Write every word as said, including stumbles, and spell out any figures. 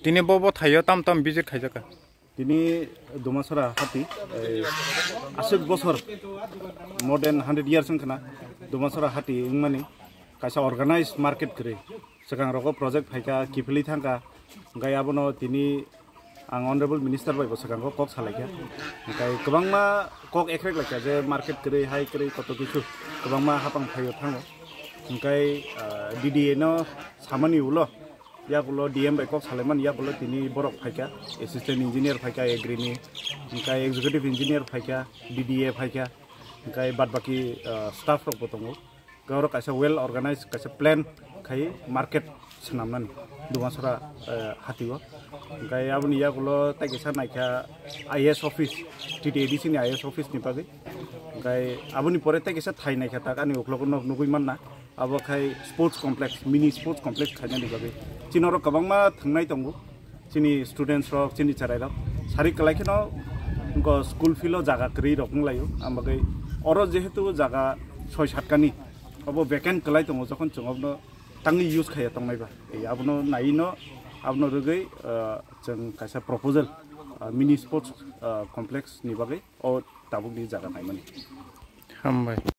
Tini bo bo thaio tam tam visit khaijaka. Tini Dumasora hati, eh, aswk bosor, more than hundred years wngkhana Dumasora hati wngmani kaisa organized market kwrwi. Swkang rogo project phaikha, kiphilwi thangkha, hwnkhe abono tini ang Honorable Minister bai bo swkango kok salaikha. Hwnkhe kwbangma kok ekrek laikha je market kwrwi, hai kwrwi, koto kisu kwbangma hapang phaio thango. Hwnkhe, ah, D D A no samani ulo, yakulo D M bai kok salaimani, yakulo tini borok phaikha, assistant engineer phaikha, agri ni, hwnkhe executive engineer phaikha, D D A phaikha, hwnkhe bad baki, ah, staff rok bo tongo. Hwnkhe oro kaisa well organized, kaisa plan khai market swnamnani Dumasora, eh, hatio. Hwnkhe aboni yakulo tei kaisa naikha I A S office, T T A D C ni I A S office ni bagwi. Hwnkhe aboni pore tei kaisa thai naikha tak ani uklogo nok nugwi manna. Abo khai sports complex, mini sports complex khainani bagwi. Chini oro kwbangma thwngnai tongo. Chini students rok, chini cherai rok sari kwlai kheno wngkha school field o jaga kwrwi rok wnglaio. Ang bagwi oro jehetu jaga soi satkani obo vacant kwlai tongo, jokhon chwng obono tangwi use khaiya tongnai ba, tei abono naiwi no abono rwgwi, ah, chwng kaisa proposal, ah, mini sports, ah, complex ni bagwi o tabukni jaga naimani. Hambai.